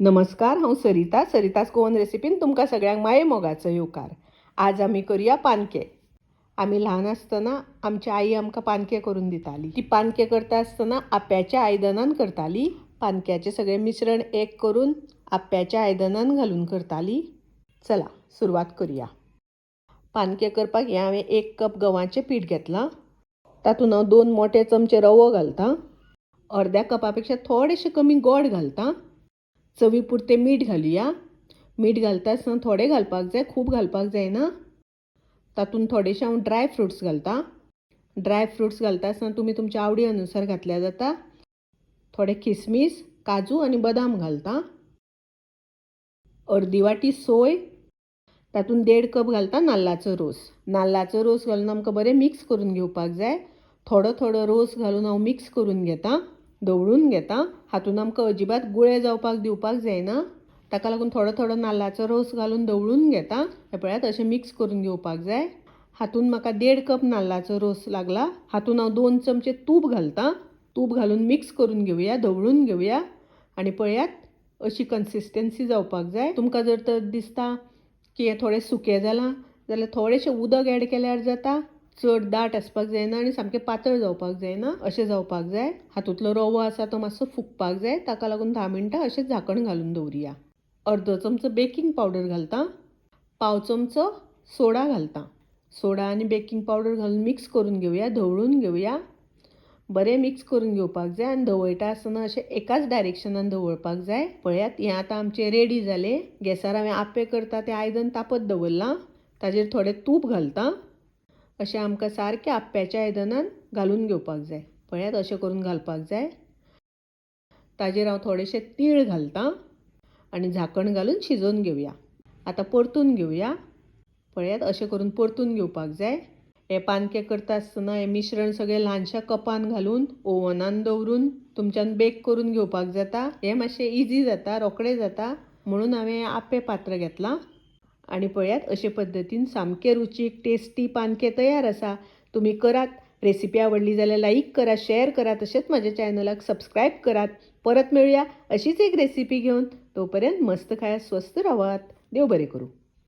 नमस्कार, हांव सरिता. सरितास गोवन रेसिपीन तुमकां सगळ्यांक माये मोगाचो येवकार. आज आमी करुया पानके. आमी ल्हान आसतना आमची आई आमकां पानके करून दिताली. ती पानके करता आसतना आप्याच्या आयदनान करताली. पानक्याचें सगळें मिश्रण एक करून आप्याच्या आयदनान घालून करताली. चला सुरवात करुया. पानके करपाक हें हांवें 1 कप गंवाचें पीठ घेतलां. तातूंत हांव 2 मोटे चमचे रवो घालतां. अर्द्या कपा पेक्षा थोडेशें कमी गोड घालतां. चवी पुरतें मीठ घालुया. मीठ घालता आसतना थोडें घालपाक जाय, खूब घालपाक जायना. तातूंत थोडेशें हांव ड्राय फ्रुट्स घालतां. ड्राय फ्रुट्स घालता आसतना तुमी तुमच्या आवडी अनुसार घातल्यार जाता. थोडे किसमीस, काजू आनी बदाम घालतां. अर्दी वाटी सोय, तातूंत 1.5 कप घालता नाल्लाचो रोस. नाल्लाचो रोस घालून आमकां बरें मिक्स करून घेवपाक जाय. थोडो थोडो रोस घालून हांव मिक्स करून घेतां, धवळून घेतां. हातूंत आमकां अजिबात गुळे जावपाक दिवपाक जायना, ताका लागून थोडो थोडो नाल्लाचो रोस घालून धवळून घेतां. हें पळयात, अशें मिक्स करून घेवपाक जाय. हातूंत म्हाका 1.5 कप नाल्लाचो रोस लागला. हातूंत हांव 2 चमचे तूप घालतां. तूप घालून मिक्स करून घेवया, धवळून घेवया. आनी पळयात, अशी कन्सिस्टन्सी जावपाक जाय. तुमकां जर तर दिसता की हें थोडें सुकें जालां जाल्यार थोडेशें उदक एड केल्यार जाता. चड दाट आसपाक जायना आनी सामकें पातळ जावपाक जायना, अशें जावपाक जाय. हातूंतलो रवो आसा तो मातसो फुगपाक जाय, ताका लागून 10 मिनटां अशें झाकण घालून दवरुया. अर्दो चमचो बेकिंग पावडर घालतां. 1/4 चमचो सोडा घालतां. सोडा आनी बेकिंग पावडर घालून मिक्स करून घेवया, धवळून घेवया. बरें मिक्स करून घेवपाक जाय आनी धवळटा आसतना अशें एकाच डायरेक्शनान धवळपाक जाय. पळयात, हें आतां आमचें रेडी जालें. गॅसार हांवें आप्पे करता तें आयदन तापत दवरलां. ताजेर थोडें तूप घालतां. अशें आमकां सारकें आप्प्याच्या आयदनान घालून घेवपाक जाय. पळयात, अशें करून घालपाक जाय. ताजेर हांव थोडेशें तीळ घालतां आनी झाकण घालून शिजोवन घेवया. आतां परतून घेवया. पळयात, अशें करून परतून घेवपाक जाय. हे पानके करता आसतना हें मिश्रण सगळें ल्हानशा कपान घालून ओवनान दवरून तुमच्यान बेक करून घेवपाक जाता. हें मातशें इजी जाता, रोखडें जाता, म्हणून हांवें आप्पे पात्र घेतलां. आनी पळयात, अशे पद्दतीन सामकें रुचीक टेस्टी पानके तयार आसा. तुमी करात. रेसिपी आवडली जाल्यार लायक करा, शेअर करा, तशेंच म्हज्या चॅनलाक सबस्क्रायब करात. परत मेळुया अशीच एक रेसिपी घेवन. तोपर्यंत मस्त खायात, स्वस्थ रावात. देव बरें करूं.